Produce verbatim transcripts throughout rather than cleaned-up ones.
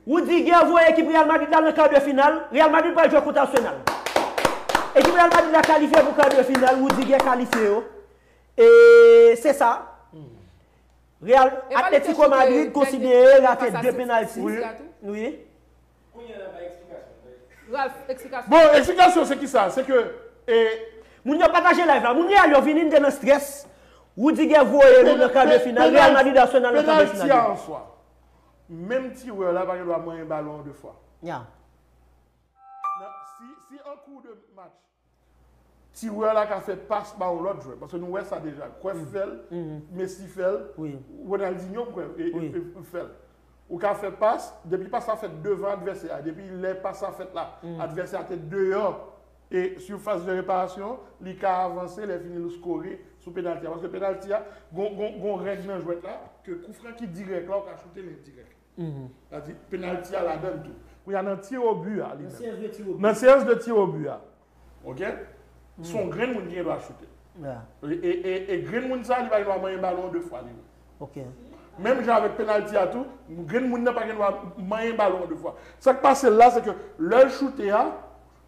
Rudiger voye ekip Real Madrid la nan kar de final. Real Madrid pral jwe kont Arsenal. Ekip Real Madrid la kalifye pou kar de final. Rudiger kalifye yo. E se sa. Real, Atletico Madrid konsidere rate de penalti. Wi. Bon, eksplikasyon se ki sa, se ke e, Moun yo pataje live la. Moun Real yo vini, n te nan strès. Rudiger voye nou nan kar de final. Real Madrid Arsenal nan kar de final. Penalti a an swa. Menm tirè la pa gen dwa manyen balon an de fwa. Ya. Si, si an kou de match, tirè la ka fè pas ba yon lòt jwè. Paske nou wè sa deja. Cruyff fè l, Messi fè l, Ronaldinho fè l. Ou ka fè pas, depi pas la fèt devan advèsè a, depi lè pas la fèt la, advèsè a te deyò e sirfas de reparasyon, li ka avanse, lè fini l skore sou penalti a. Paske penalti a, gon, gon, gon règ nan jwèt la, ke koufran ki dirèk la, ou ka choute l endirèk. Sa di, penalti a ladan l tou. Kounye a nan ti obi a, li menm. Nan seyans de ti obi a. Ok? Se yon grenn moun ki gen dwa choute. E, e, e, e grenn moun sa, li pa gen dwa manyen balon an de fwa, li menm. Ok. Menm jan avèk penalti a tou, grenn moun nan pa gen dwa manyen balon an de fwa. Sa k pase l la, se ke lè l choute a,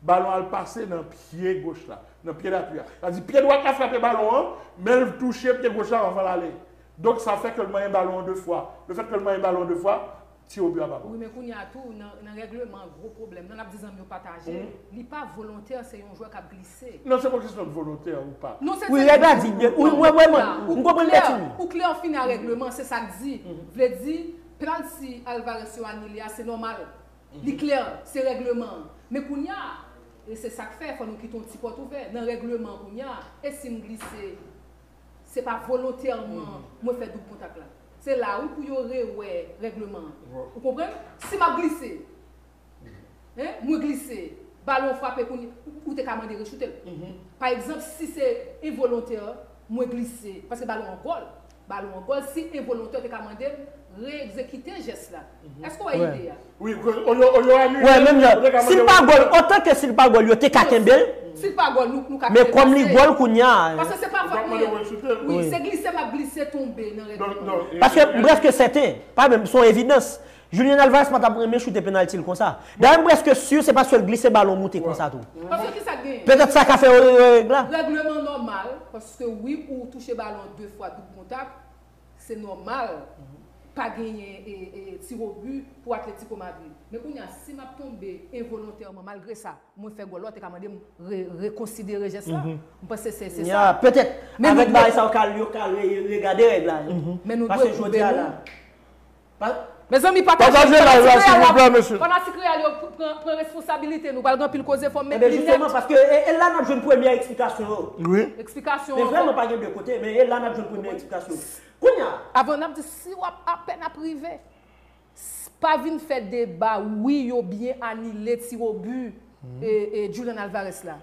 balon al pase nan pye goch la, nan pye dapui a. Sa di, pye dwat la frape balon an, men l touche pye goch la anvan l ale. Donk, sa fè ke l manyen balon an de fwa. Lefèt ke l manyen balon an de fwa, ti obi a pa bon. Wi, men kounye a tou, nan, nan règleman an, gwo pwoblèm nan, n ap di zanmi yo pataje, li pa volontè, se yon jwè k ap glise. Non, se pa kesyon de volontè ou pa. Non, se Wi, rèd a di, wi, mwen, mwen, mwen, m konprann Bètini. Ou klè, ou fin a règleman, se sa k di. Vle di, penalti Alvarez yo anile a, se nòmal. Li klè, se règleman an. Men kounye a, e se sa k fè, fò nou kite yon ti pòt ouvè. Nan règleman an kounye a, e si m glise, se pa volontèman mwen fè doub kontak la. Se la wi pou yo rewè règleman an. Ou konprann? Si m ap glise, en, mwen glise, balon frape kounye, ou te ka mande rechoute l. Pa egzanp, si se envolontè, mwen glise, paske balon an gòl. Balon an gòl, si envolontè, ou te ka mande m reegzekite jès la. Èske w wè ide a? Wi, olye, olye anile, Wè, menm jan, si l pa gòl, otan ke si l pa gòl, yo te ka kenbe l. Si l pa gòl, nou, nou ka kenbe l. Men kòm li gòl kounye a. Paske se pa fòt mwen. Wi, se glise m ap glise tonbe nan règleman. Paske m prèske sèten, pa menm, se yon evidans. Julian Alvarez pa t ap renmen choute penalti l konsa. Dayè, m prèske si se paske l glise balon moute konsa tou. Paske kisa k genyen? Petèt sa ka fè yo rewè règ la. Règleman nòmal, paske wi, ou touche balon de fwa doub kontak, se nòmal, pa genyen e, e, tirobi pou Atletico Madrid. Men kounye a, si m ap tonbe envolontèman, malgre sa, mwen fè gòl la, ou te ka mande m re, rekonsidere jès la. M panse se, se sa. Ya, petèt, avèk bagay sa yo ka, yo ka re, regade règ la. Paske jodi a la, Mezanmi, pataje live la, silvouplè, mesye. Fanatik Real yo, pran, pran responsabilite nou. Pral gen anpil koze, fò m met linèt. Enben, jisteman, paske e, e la n ap jwenn premyè eksplikasyon yo. Wi. Eksplikasyon. Men vrèman, pa gen de kote, men e la n ap jwenn premyè eksplikasyon. Kounye a. Avan n ap di, si w ap apèn ap rive, pa vin fè deba, wi, yo byen anile tirobi e, e Julian Alvarez la.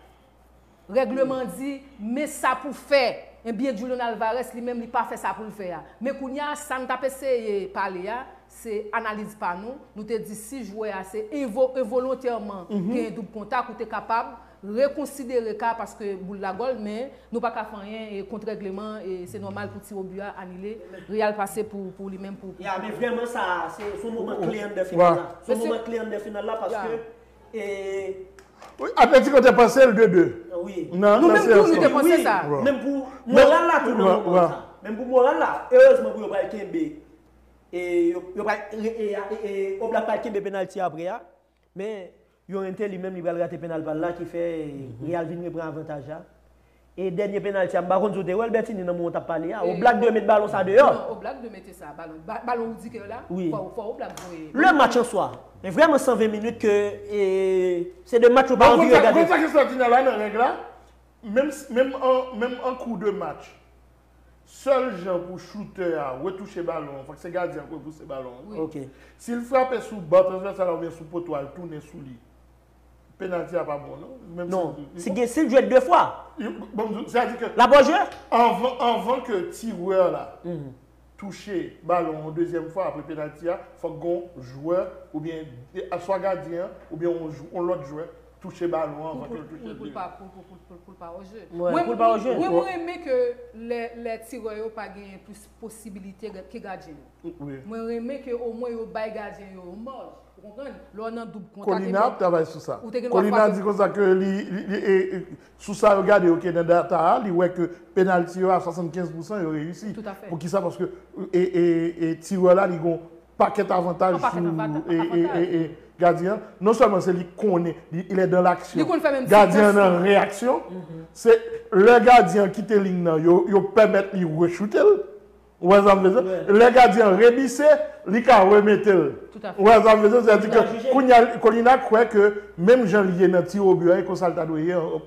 Règleman di, men sa pou fè. Ebyen, Julian Alvarez, li menm, li pa fè sa pou l fè a. Men kounye a, sa n t ap eseye pale a, se analiz pa nou. Nou te di, si jwè a se envo, envolontèman genyen doub kontak, ou te kapab rekonsidere ka, paske boul la gòl, men nou pa ka fè anyen e, kont règleman, e se nòmal pou tirobi a anile. Real pase pou, pou li menm, pou, pou. Ya, men vrèman, sa, se, se yon moman kle anndan final la. Se yon moman kle anndan final la, paske E, Atletico te panse l de de. Wi. Nou menm tou, nou te panse sa. Menm pou moral la tou, nan moman sa. Menm pou moral la, erezman pou yo pral kenbe. E yo, yo pral, e, e, e, e, Oblak pral kenbe penalti apre a. Men, Llorente li menm, li pral rate penal pa l la, ki fè Real vin reprann avantaj la. E dènye penalti a, m pa konn si w te wè l, Bertini, nan moman w t ap pale a. Oblak dwe met balon sa deyò. Non, Oblak dwe mete sa, balon, balon Rudiger la. Wi. Fò, fò Oblak voye. Le match an swa. Men vrèman san ven minit ke e, se de match ou pa anvi regade. Bon, konn sa kesyon di nan la nan règ la, menm, menm an, menm an kou de match, sèl jan pou choutè a retouche balon an, fòk se gadyen an ki repouse balon an. Wi. Ok. Si l frape sou ba transvèsal la oubyen sou poto a, l tounen sou li. Penalti a pa bon non. Menm si. Non, si gen, si l jwe de fwa. Bon, sètadi ke. L ap jwe? Anvan, anvan ke tirè la touche balon an yon dezyèm fwa apre penalti a, fòk gon jwè oubyen swa gadyen an oubyen yon, yon lòt jwè touche balon an, pou anvan ke pou l touche pou pou l li. pa pou pou pou pou l pa o je. Ouais, pou l pa o je. Mwen mwen renmen ke lè lè tirè yo pa genyen plis posibilite ke gadyen yo. Wi. Mwen renmen ke omwen yo bay gadyen yo yon maj. Ou konprann? Lè w nan doub kontak Colina ap travay sou sa. Ou te gen dwa Colina frape. Di konsa ke li, li, li e, e, sou sa yo gade, ok, nan data a, li wè ke penalti yo a swasannkenz pousan yo reyisi. Tout à fait. Poukisa? Paske e, e, e, tirè la, li gon pakèt avantaj Yon pakèt sou avanta- e, e, avantaj. e, e, gadyen an. Non sèlman se li konnen, li, il est dans l'action. Li konn fè menm Gadyen an sikans nan reyaksyon. Se lè gadyen an kite liy nan, yo, yo pèmèt li rechoute l. Ou wè sa m vle di? Lè gadyen an rebise, li ka remete l. Tout à fait. Ou wè sa m vle di? Sètadi Li ka ke jije. Kounye a, Colina kwè ke menm jan li ye nan tiwobi a, e konsa l ta dwe ye an,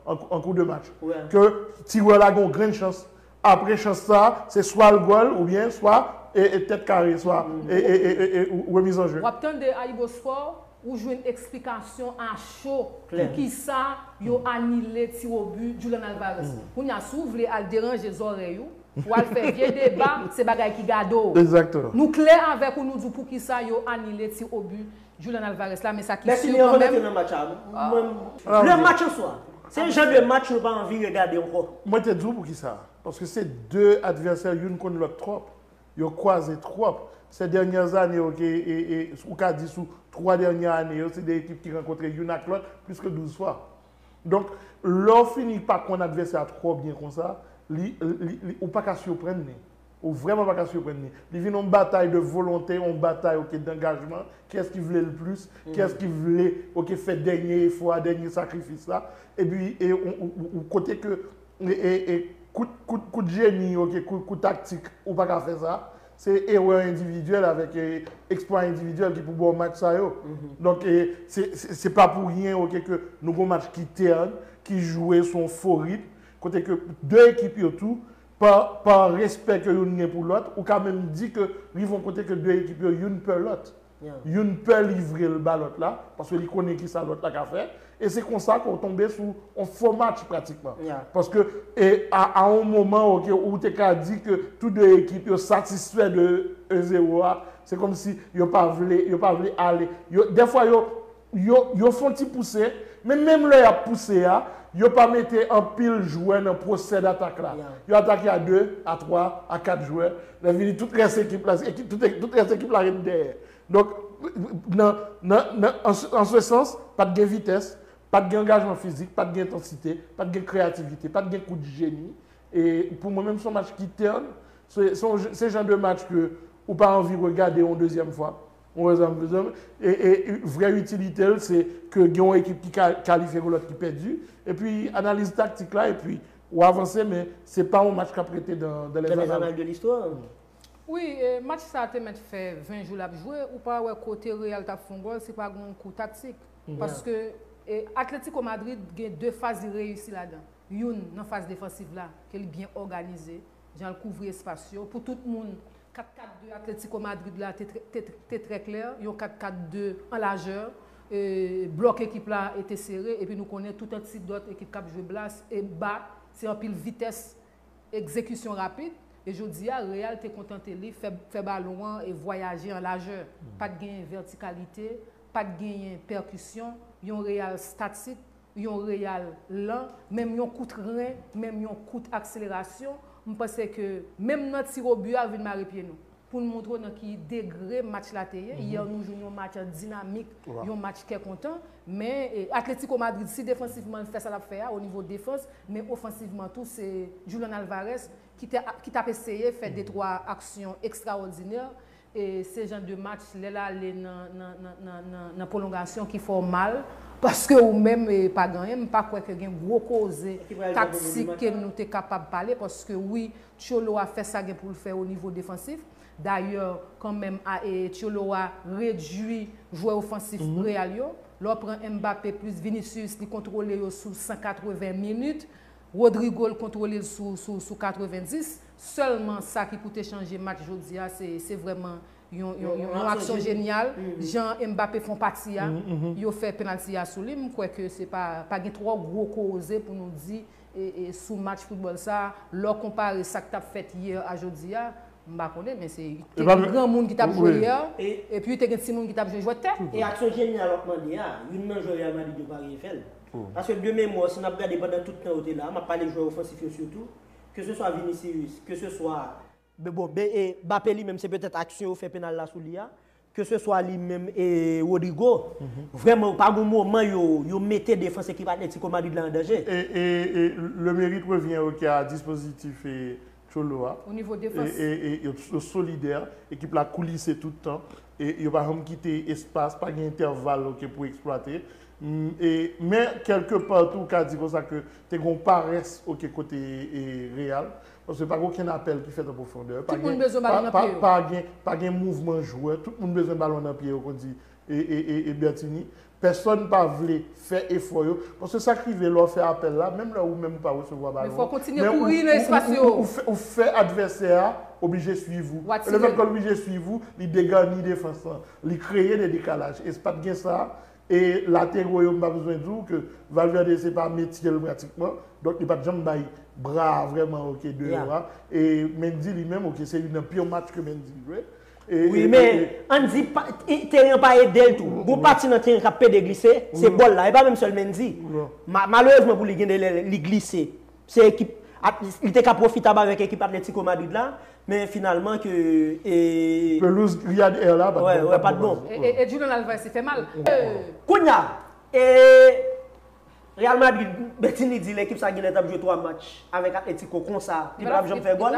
an, an kou de match. Ouais. Ke tirè la gen yon grenn chans. Apre chans sa, se swa l gòl oubyen swa e, e tèt kare, swa e, e, e, e, e, ou- remiz an je. W ap tande Ayibospò, ou jwenn eksplikasyon a cho Klè. Poukisa yo anile tir au but Julian Alvarez. Kounye a, si w vle al deranje zòrèy ou, pou al fè vye deba, se bagay ki gade w. Exactement. Nou klè avèk ou, nou di w poukisa yo anile tir au but Julian Alvarez la, men sa ki Mèsi, si men anvan nou kanmenm. Antre nan match la, Ah, mwen, wi. Le match an swa, se jan de match nou pa anvi regade ankò. Mwen te di w poukisa. Paske se de advèsè, youn konn lòt twòp. Yo kwaze twòp. Ces dernières années, ok, e, e, ou ka di sou twa dènye ane yo, se de ekip ki rankontre youn ak lòt plis ke douz fwa. Donk, lè w fini pa konn advèsè a twò byen konsa, li, li, li, ou pa ka siprann li. Ou vrèman pa ka siprann li. Li vin yon batay de volonte, yon batay, ok, dangajman. Kiyès ki vle l plis? Kiyès ki vle, ok, fè dènye efò a, dènye sakrifis la? Epi, e, ou, ou, ou, ou kote ke e, e, e, kout, kout, kout jeni, ok, kout, kout taktik, ou pa ka fè sa. Se erè endividyèl avèk e, eksplwa endividyèl ki pou ba w match sa yo. Donk, e, se, se, se pa pou ryen, ok, ke nou gon match ki tèn, ki jwe sou yon fo ritm, kote ke de ekip yo tou, pa, pa respè ke youn gen pou lòt, ou ka menm di ke rive yon kote ke de ekip yo, youn pè lòt. Youn pè livre l ba lòt la, paske li konnen kisa lòt la ka fè. E se konsa ke w tonbe sou yon fo match pratikman. Paske e, a, a yon moman, ok, ou te ka di ke tou de ekip yo satisfè de en zewo a. Se kòmsi yo pa vle, yo pa vle ale. Yo, dèfwa yo, yo, yo fè yon ti pouse, men menm lè y ap pouse a, yo pa mete anpil jwè nan pwosè datak la. Yo atake a de, a twa, a kat jwè. Lè vini tout rès ekip la, ekip, tout, tout rès ekip la ret dèyè. Donk, nan, nan, nan, an, an se sans, pa t gen vitès, pa t gen angajman fizik, pa t gen entansite, pa t gen kreyativite, pa t gen kout jeni. E pou mwen menm, se yon match ki tèn, se, se, yon, se jan de match ke ou pa anvi regade yon dezyèm fwa. Ou wè sa m vle di? E, e vrè itilite l, se ke gen yon ekip ki ka, kalifye, gen lòt ki pèdi. Epi, analiz taktik la, epi ou avanse, men se pa yon match k ap rete dans, dans les annales. De l'histoire. Wi, e, match sa a te mèt fè ven jou l ap jwe, ou pa wè kote Real t ap fè yon gòl si pa gen yon kou taktik. Paske e, Atletico Madrid gen de faz li reyisi ladan. Youn nan faz defansiv la, ke li byen òganize, jan l kouvri espas yo. Pou tout moun, kat kat de Atletico Madrid la te, te, te, te trè klè, yon kat kat de an lajè, e, blòk ekip la e te sere, epi nou konnen tout antidòt ekip k ap jwe blas e ba, se anpil vitès, egzekisyon rapid, e jodi a, Real te kontante li fè, fè balon an e vwayaje an lajè. Pa t genyen vètikalite, pa t genyen pèkisyon, yon Real statik, yon Real lan, menm yon kout ren, menm yon kout akselerasyon, m panse ke menm nan tirobi a vin mare pye nou. Pou n montre w nan ki degre match la te ye. Yè nou jwenn yon match dinamik, yon match kè kontan, men e, Atletico Madrid, si defansivman l fè sa l ap fè a, o nivo defans, men ofansivman tou, se Julian Alvarez ki te, ki t ap eseye fè de twa aksyon ekstraòdinè. E se jan de match, lè l ale nan, nan, nan, nan, nan, nan pwolongasyon ki fè w mal, paske ou menm e, pa gen anyen, m pa kwè ke gen gwo koze taktik ke nou te kapab pale, paske wi, Cholo a fè sa gen pou l fè o nivo defansif. Dayè, kanmenm, a, e, Cholo a redui jwè ofansif Real yo. Lè w pran Mbappé plis Vinicius, li kontwole yo sou san katreven minit. Rodrygo, l kontwole l sou, sou, sou katrevendis. Sèlman sa ki pou te chanje match jodi a, se, se vrèman yon, yon, yon, yon aksyon jenyal. Jan Mbappé fè yon pati a, yo fè penalti a sou li. M kwè ke se pa, pa gen twò gwo koze pou nou di e, e, sou match foutbòl sa, lè w konpare sa k t ap fèt yè a jodi a, M pa konnen, men se te gen granmoun ki t ap jwe yè, E, epi te gen timoun ki t ap jwe jwèt tè. E aksyon jenyal w ap mande a, youn nan jwè Real Madrid yo pa rive fè l. Paske de memwa, si n ap gade pandan tout tan yo te la, m ap pale jwè ofansif yo sitou, ke se swa Vinicius, ke se swa. Be- Bon, be- e, Mbappé li menm se petèt aksyon yo fè penal la sou li a, ke se swa li menm e Rodrygo, vrèman pa gen moman yo, yo mete defans ekip Atletico Madrid la an danje. Et, et, et le mérite revient au cas dispositif et Cholo a. O nivo defans. E, e, e, yo, yo solidè, ekip la koulise tout tan, e yo pa janm kite espas, pa gen entèval ok, pou eksplwate. Mm, e, men kèlke pa tou, ou ka di konsa ke te gen yon parès ok, kote e, Real, paske pa gen okenn apèl ki fèt an pwofondè. Pa Tout moun gen- bezwen pa- balon nan pa- pye yo. Pa gen, pa gen mouvman jwè, tout moun bezwen balon nan pye yo, kon di e, e, e, e Bertini. Pèsonn pa vle fè efò yo. Paske sa k rive lè w fè apèl la, menm lè ou menm ou pa resevwa balon. Men fò w kontinye kouri nan espas yo. Ou fè, ou fè advèsè a oblije swiv ou. W atire. Lefètke l oblije swiv ou, li deganni defans lan. Li kreye de dekalaj. E si pa t gen sa, e latero yo, m pa bezwen di w ke Valverde se pa metye l pratikman. Donk li pa t janm bay bra a vrèman ok deyò a. E Mendy li menm ok se youn nan pire match ke Mendy jwe. E- Wi, e- men e- ann di pa- e- teren an pa ede l tou. Gon pati nan teren k ap pede glise, se bòl la. E pa menm sèl Mendy. Non. Ma- Malerezman pou li, gen de lè li glise. Se ekip, at- li te ka pwofitab avèk ekip Atletico Madrid la, men finalman ke. E, Pelouz Riyad Air la, pa t Wè, bon, wè, pa t bon. E, e, e Julian Alvarez se fè mal. Euh, Kounye a, e, Real Madrid, Bertini di l ekip sa genlè t ap jwe twa match avèk Atletico konsa, li pa t ap janm fè gòl.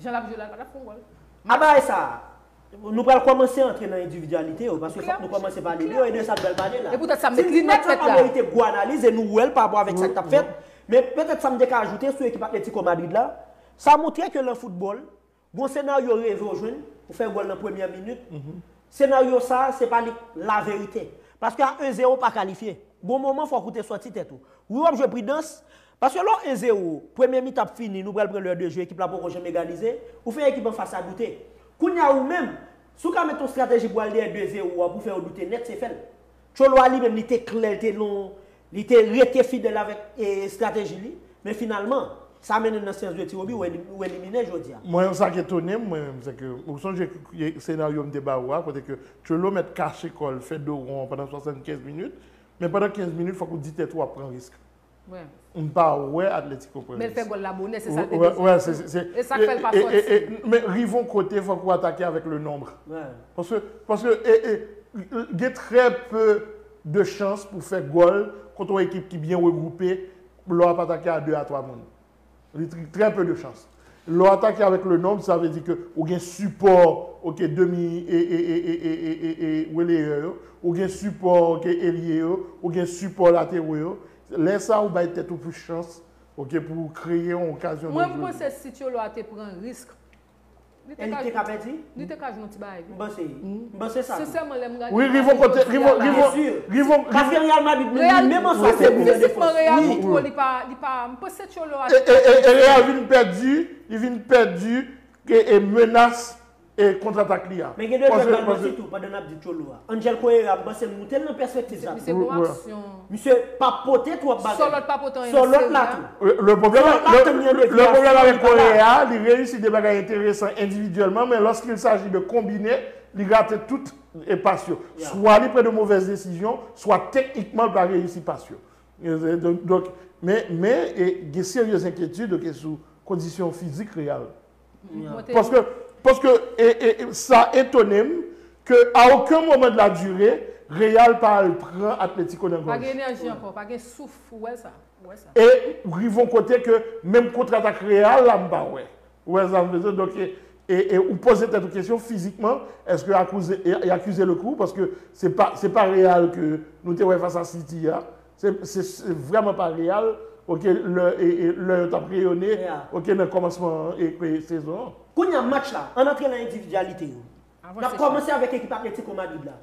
Jan l ap jwe la, li pa t ap fè yon gòl. Abay sa, nou pral kòmanse antre nan endividyalite yo, paske fòk nou kòmanse pale de yo, e de sa nou pral pale la. E poutèt sa m met linèt Match la nèt pa la. Merite gwo analiz e nou wè l pa rapò avèk sa k t ap fèt. Men petèt sa m te ka ajoute sou ekip Atletico Madrid la, sa montre ke nan foutbòl, gon senaryo reve w jwenn, ou fè gòl nan premyè minit. Senaryo sa, se pa li k laverite. Paske a en zewo pa kalifye. Gon moman fòk ou te sòti tèt ou. Wi, w ap jwe pridans, paske lè w en zewo, premye mitan ap fini, nou pral pran lè de jeu, ekip la poko janm egalize, ou fè ekip anfas la doute. Kounye a ou menm, si w ka met yon estrateji pou al dèyè de zewo a pou fè yo doute nèt, se fè l. Cholo a li menm, li te klè, li te lon, li te rete fidèl avèk e, estrateji li, men finalman, sa mennen n nan séance de tir au but, ou eli- ou elimine jodi a. Mwen, sa k etone m, mwen menm, se ke, ou sonje senaryo m te ba ou a, kote ke Cholo mèt kache kò l, fè do won pandan swasannkenz minit, men pandan kenz minit, fòk ou di tèt ou w ap pran risk. Wè. M pa wè Atletico pran Men l fè risk. gòl la bonè, se sa l te Wè, bezwen. wè, se- se- se- E sa k fè l pa e- e- sòti. e- Men rive yon kote, fòk ou atake avèk le nombre. Wè. Paske, paske e, e, gen trè pe de chans pou fè gòl kont yon ekip ki byen regwoupe lè w ap atake a de a twa moun. Li tr- trè pe de chans. Lè w atake avèk le nombre, sa vle di ke ou gen sipò, ok, demi e, e, e, e, e, e, e, e, releyè yo, ou gen sipò, ok, elye yo, ou gen sipò latero yo. Lè sa, ou bay tèt ou plis chans, ok, pou kreye yon okazyon Mwen, de m jeu. Panse si Cholo a te pran risk, li E li te ka pèdi? Li te ka jwenn yon ti bagay. M panse, m panse sa. Sensèman, lè m gade. Wi, rive yon kote, rive, rive, rive, Paske Real Madrid, li Real- menm an swa se Fizikman, Real li pa, li pa, m panse Cholo a e, e, e, e Real vin pèdi, li vin pèdi e, e menas e kontratak li a. Men gen de jwèt bal manti tou, pandan n ap di Cholo a. Angel Correa, m panse l moute l nan pèspektiv sa. Misye bon aksyon. Misye pa pote twòp bagay. Sòlòt pa pote anyen Sòlòt nan la seri a. tou. Le problème, Sòlòt la le, tann yon le, devyasyon, le problème avec li pa la. Correa, li réussi des bagages intéressants individuellement, mais lorsqu'il s'agit de combiner, li rate tout e pas yo. Swa li pran de mauvaise décision, swa teknikman li pa réussi pas yo. E, e, Donk, donk, men, men e, gen serye enkyetid ok, sou kondisyon fizik Real. Mwen te- Paske, paske e, e, e, sa etone m ke a okenn moman de la dire, Real pa al pran Atletico nan Pa gòj. gen enèji ankò, pa gen souf, ou wè sa. Ou wè sa. E rive yon kote ke menm kontratak Real la m pa wè. Ou wè sa m bezwen? Donk, e, e, e ou poze tèt ou kesyon fizikman, èske akouze, e, e akize le kou? Paske se pa, se pa Real ke nou te wè fas a City a. Se, se, se vrèman pa Real, ok, lè, e, e, lè yo t ap reyone, Yeah. ok, nan kòmansman e, e, sezon an. Kounye a match la, ann antre nan endividyalite yo. N ap kòmanse avèk ekip Atletico Madrid la.